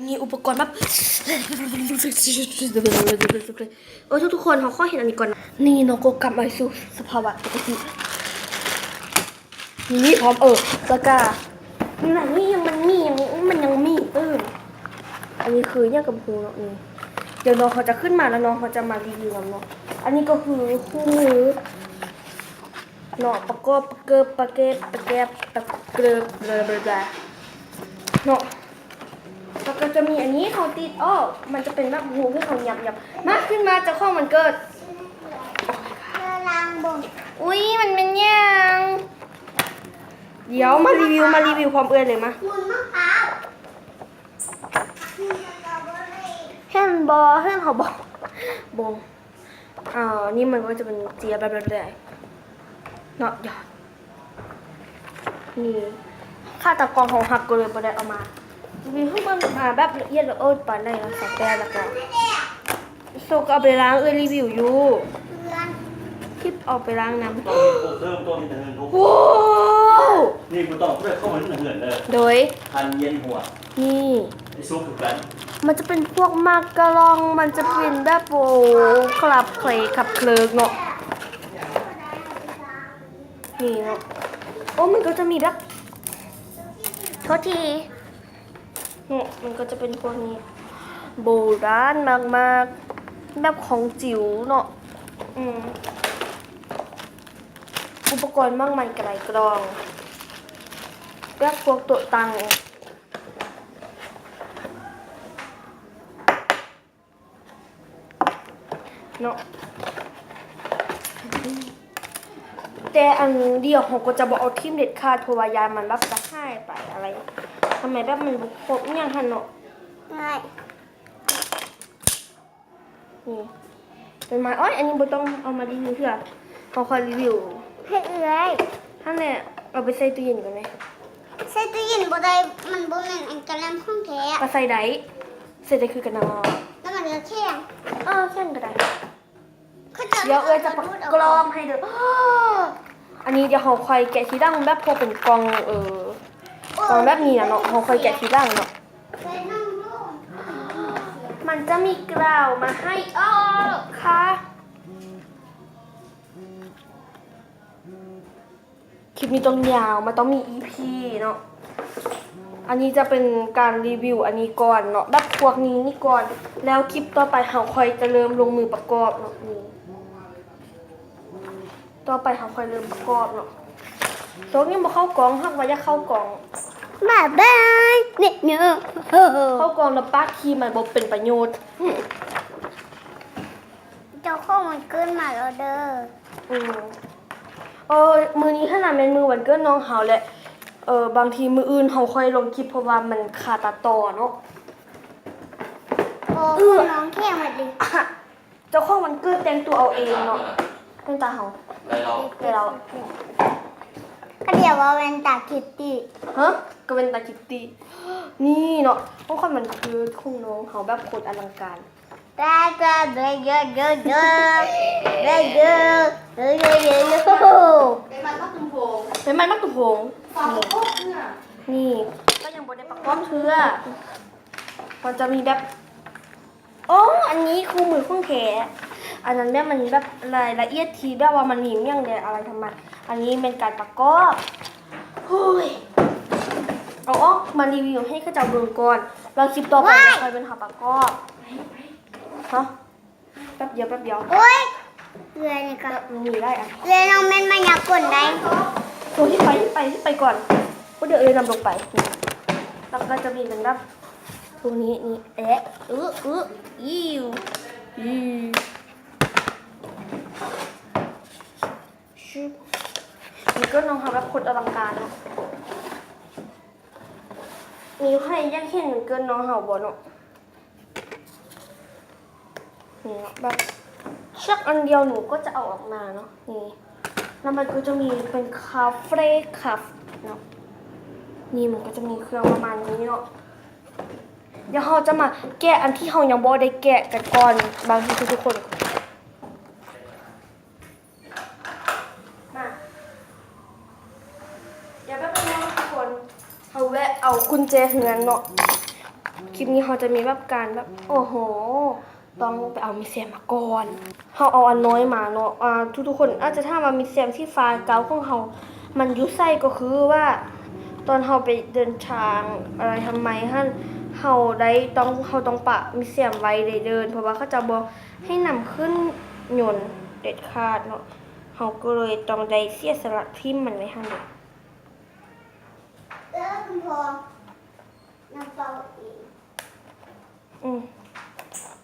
ມີອຸປະກອນແບບ ໂອ້ ທຸກໆຄົນ ເຮົາຂໍເຫັນອັນນີ້ກ່ອນນະ. ນີ້ເນາະ ກໍກັບມາສູ່ສະພາວະປົກກະຕິ. ມີພ້ອມ ເອີ ແລ້ວກະ ນີ້ນະ ນີ້ຍັງ ມັນມີຫຍັງ ມັນຍັງມີ ເອີ ອັນນີ້ຄືຫຍັງກໍບໍ່ຮູ້ເນາະ. ນີ້ ດຽວນ້ອງເຂົາຈະຂຶ້ນມາ ແລ້ວນ້ອງເຂົາຈະມາຣີວິວນຳເນາະ. ອັນນີ້ກໍຄືຄູ່ມືເນາະ ປະກອບ ປະເກີບ ປະເກັບ ປະແກັບ ປະເກີບ ບລາ ບລາ ບລາ ເນາະ. ແລ້ວກໍຈະມີອັນນີ້ ເຮົາຕິດອອກ ມັນຈະເປັນແບບຮູບໃຫ້ເຮົາຫຍັບໆ. ມາ ຂຶ້ນມາ ເຈົ້າຂອງວັນເກີດ. ເອີ ລາງເບິ່ງ. ອຸ້ຍ ມັນແມ່ນຫຍັງ? ດຽວມາຣີວິວ ມາຣີວິວພ້ອມເອື້ອຍເລີຍ ມາ. ໝູນມະພ້າວ. ເຫັນບໍ່? ເຫັນເຮົາບໍ່? ບໍ່. ອ່າ ນີ້ມັນກໍຈະເປັນເຈ້ຍແບບ ແບບ ແບບເນາະ. ນີ້ ຂາຕາກ້ອງເຮົາຫັກກໍເລີຍບໍ່ໄດ້ເອົາມາ. ມີໃຫ້ເບິ່ງມາແບບລະອຽດລະເອີດປານໃດເນາະ ສາວແຕ້ວ. ແລ້ວກໍ ໂຊກໍເອົາໄປລ້າງ ເອື້ອຍຣີວິວຢູ່ ຄລິບເອົາໄປລ້າງນຳ. ໂອ້ ນີ້ບໍ່ຕ້ອງເຂົ້າມາໃນເຮືອນເດີ ໂດຍ ຄັນເຢັນຫົວ. ນີ້ ໄອ້ຊຸກຄືກັນ ມັນຈະເປັນພວກໝາກກະລ່ອງ ມັນຈະເປັນແບບ ໂອ້ ຄລັບເຄລກ ຄລັບເຄລິກເນາະ. ນີ້ເນາະ ໂອ້ ມັນກໍຈະມີແບບ ໂທດທີເນາະ ມັນກໍຈະເປັນພວກນີ້ ໂບລານມາກໆ ແບບຂອງຈິ້ວເນາະ. ອືມ ອຸປະກອນໝາກໄມ້ກະໄລກອງ ແບບພວກໂຕະຕັ່ງ ເນາະ ແຕ່ອັນດຽວເຮົາກໍຈະບໍ່ເອົາຖິ້ມເດັດຂາດ ເພາະວ່າຢ້ານມັນແບບຈະຫາຍໄປອະໄລ ທຳໄມແບບມັນບໍ່ຄົບອີ່ຫຍັງຫັ້ນເນາະ. ງ່າຍ ນີ້ ເປັນໄມ້ ໂອ້ຍ ອັນນີ້ບໍ່ຕ້ອງເອົາມາຣີວິວເທື່ອ ເຮົາຄ່ອຍຣີວິວ ໃຫ້ເອື້ອຍ ຫັ້ນແຫຼະ ເອົາໄປໃສ່ຕູ້ເຢັນກ່ອນແມະ. ໃສ່ຕູ້ເຢັນບໍ່ໄດ້ ມັນບໍ່ແມ່ນອັນກະແລັມຂອງແທ້. ກໍໃສ່ໄດ້ ໃສ່ໄດ້ຄືກັນນະ. ແລ້ວມັນຈະແຂງ. ເອີ ແຂງກໍໄດ້. ດຽວເອື້ອຍຈະປະກອບໃຫ້ເດີ. ອັນນີ້ດຽວເຮົາຄ່ອຍແກະທີຫຼັງ ແບບພວກເປັນກ່ອງ ເອີ ກ່ອງແບບນີ້ນະເນາະ ເຮົາຄ່ອຍແກະທີຫຼັງເນາະ. ມັນຈະມີກາວມາໃຫ້ ເອີ ຄ່ະ. ຄລິບນີ້ຕ້ອງຍາວ ມັນຕ້ອງມີອີພີເນາະ. ອັນນີ້ຈະເປັນການຣີວິວອັນນີ້ກ່ອນເນາະ ແບບພວກນີ້ນີ້ກ່ອນ ແລ້ວຄລິບຕໍ່ໄປເຮົາຄ່ອຍຈະເລີ່ມລົງມືປະກອບເນາະ. ນີ້ ຕໍ່ໄປເຮົາຄ່ອຍເລີ່ມປະກອບເນາະ. ໂຊກຍັງບໍ່ເຂົ້າກ້ອງ ຫາກວ່າຢາກເຂົ້າກ້ອງ. ບາຍບາຍ ເຂົ້າກ້ອງແລ້ວປາກທີ່ມັນບໍ່ເປັນປະໂຫຍດ. ເຈົ້າຂອງວັນເກີດມາແລ້ວເດີ. ອືມ ເອີ ມື້ນີ້ຫັ້ນນະແມ່ນມື້ວັນເກີດນ້ອງເຮົາແຫຼະ. ເອີ ບາງທີມື້ອື່ນເຮົາຄ່ອຍລົງຄລິບ ເພາະວ່າມັນຄາຕັດຕໍ່ເນາະ. ໂອ້ ເອີ ຂອງນ້ອງແຂງໝົດເລີຍ. ເຈົ້າຂອງວັນເກີດແຕ່ງຕົວເອົາເອງເນາະ. ແວ່ນຕາເຮົາ ໄດ້ແລ້ວ ໄດ້ແລ້ວ. ກໍດຽວວ່າແວ່ນຕາຄິດຕີ້. ຮະ? ກໍແວ່ນຕາຄິດຕີ້. ນີ້ເນາະ ຂອງຂວັນເກີດຂອງນ້ອງເຮົາແບບໂຄດອະລັງການ. ໄປມັດບັກຕຸ່ມໂພງ. ນີ້ກໍຍັງບໍ່ໄດ້ປະກອບເທື່ອ. ມັນຈະມີແບບ ໂອ້ ອັນນີ້ຄູ່ມືຂອງແທ້. ອັນນັ້ນແບບມັນແບບລາຍລະອຽດທີ່ແບບວ່າມັນມີຫຍັງແດ່ອະໄລທຳມາ. ອັນນີ້ແມ່ນການປະກອບ. ໂອ້ຍ ເອົາອອກມາຣີວິວໃຫ້ເຂົາເຈົ້າເບິ່ງກ່ອນ ແລ້ວຄລິບຕໍ່ໄປ ວ້າຍ ຄ່ອຍເປັນເຮົາປະກອບ. ຮະ? ແປັບດຽວ ແປັບດຽວ. ໂອ້ຍ ເອື້ອຍນີ້ກໍ ມັນມີຫຼາຍອັນ. ເອື້ອຍນ້ອງແມ່ນມາຍາກົນໄດ໋. ໂອ້ ຮີບໄປ ຮີບໄປ ຮີບໄປກ່ອນ. ໂອ້ ດຽວເອື້ອຍນຳລົງໄປ. ແລ້ວກໍຈະມີເປັນແບບພວກນີ້ ນີ້ ແອະ ອຶ ອຶ ອີ ອີ ຊຶບ. ມັນເກີດນ້ອງເຮົາແບບໂຄດອະລັງການເນາະ. ມີໃຜຢາກເຫັນມັນເກີດນ້ອງເຮົາບໍ່ເນາະ? ນີ້ເນາະ ແບບເຊືອກອັນດຽວໜູກໍຈະເອົາອອກມາເນາະ. ນີ້ ແລ້ວມັນກໍຈະມີເປັນຄາເຟຄັບເນາະ. ນີ້ມັນກໍຈະມີເຄື່ອງປະມານນີ້ເນາະ. ດຽວເຮົາຈະມາແກະອັນທີ່ເຮົາຍັງບໍ່ໄດ້ແກະກັນກ່ອນ ບາງທີທຸກໆຄົນ ມາ ດຽວແປັບໜຶ່ງເນາະທຸກຄົນ ເຮົາແວະເອົາກຸນແຈເຮືອນເນາະ. ຄລິບນີ້ເຮົາຈະມີແບບການແບບ ໂອ້ໂຫ ຕ້ອງໄປເອົາມີດແຊມມາກ່ອນ. ເຮົາເອົາອັນນ້ອຍມາເນາະ. ອ່າ ທຸກໆຄົນອາດຈະຖາມວ່າມີດແຊມສີຟ້າເກົ່າຂອງເຮົາມັນຢູ່ໃສ? ກໍຄືວ່າຕອນເຮົາໄປເດີນທາງອະໄລທຳໄມຫັ້ນ ເຮົາໄດ້ຕ້ອງ ເຮົາຕ້ອງປະມີດແຊມໄວ້ໃນເດີ່ນ ເພາະວ່າເຂົາເຈົ້າບໍ່ໃຫ້ນຳຂຶ້ນຍົນເດັດຂາດເນາະ. ເຮົາກໍເລີຍຕ້ອງໄດ້ເສຍສະຫຼະຖິ້ມມັນໄວ້ຫັ້ນເດ. ເອີ ຄຸນພໍ່ ນ້ຳເປົ່າເອງ. ອືມ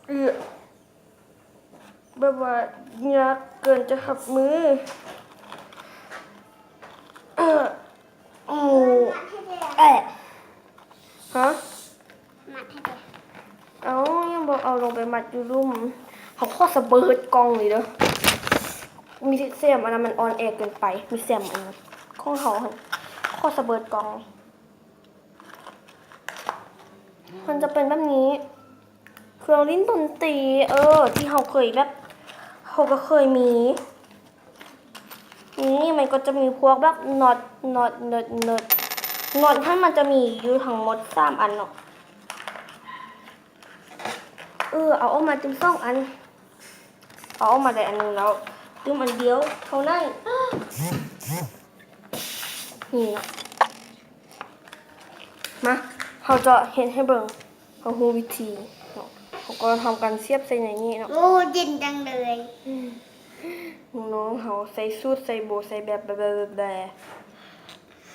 ເອີ ແບບວ່າຍາກເກີນຈະຮັບມື. ເອີ ໂອ້ ແອະ ຮະ? ມັດໃຫ້ແດ່. ເອົ້າ ຍັງບໍ່ເອົາລົງໄປມັດຢູ່ລຸ່ມ. ເຮົາຂໍສະເບີດກ່ອງນີ້ເດີ. ມີດແຊມອັນນັ້ນມັນອ່ອນແອເກີນໄປ. ມີດແຊມອັນນັ້ນຂອງເຮົາຫັ້ນ ຂໍສະເບີດກ່ອງ. ມັນຈະເປັນແບບນີ້ ເຄື່ອງຫຼິ້ນດົນຕີ ເອີ ທີ່ເຮົາເຄີຍແບບ ເຮົາກໍເຄີຍມີ. ນີ້ມັນກໍຈະມີພວກແບບນັອດ ນັອດ ເນີດ ເນີດ ນັອດຫັ້ນມັນຈະມີຢູ່ທັງໝົດສາມອັນເນາະ. ເອີ ເອົາອອກມາຕື່ມສອງອັນ ເອົາອອກມາໄດ້ອັນໜຶ່ງແລ້ວ ຕື່ມອັນດຽວເທົ່ານັ້ນ. ນີ້ເນາະ ມາ ເຮົາຈະເຮັດໃຫ້ເບິ່ງ ເຮົາຮູ້ວິທີເນາະ. ເຮົາກໍທຳການສຽບໃສ່ໃນນີ້ເນາະ. ໂອ້ ເຢັນຈັງເລີຍ. ອືມ ນ້ອງເຮົາໃສ່ສູດ ໃສ່ໂບ ໃສ່ແບບ ແບບ ແບບ ແບບ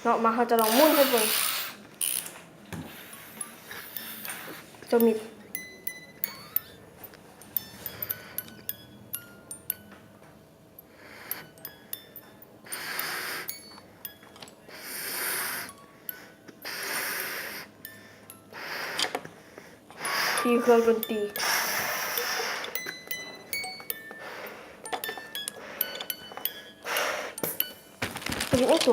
ເນາະ. ມາ ເຮົາຈະລອງໝູນໃຫ້ເບິ່ງ ເຈົ້າມິດ. ທີ່ເຄື່ອງດົນຕີ ເປັນຫຍັງໂຕ?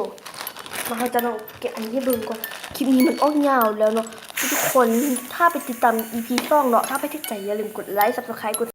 ມາ ເຮົາຈະລອງແກະອັນນີ້ໃຫ້ເບິ່ງກ່ອນ. ຄລິບນີ້ມັນອອກຍາວແລ້ວເນາະ ທຸກໆຄົນ ຖ້າໄປຕິດຕາມອີພີສອງເນາະ. ຖ້າໃຜຖືກໃຈ ຢ່າລືມກົດໄລ ຊັບສະໄຄຣບ໌ ກົດ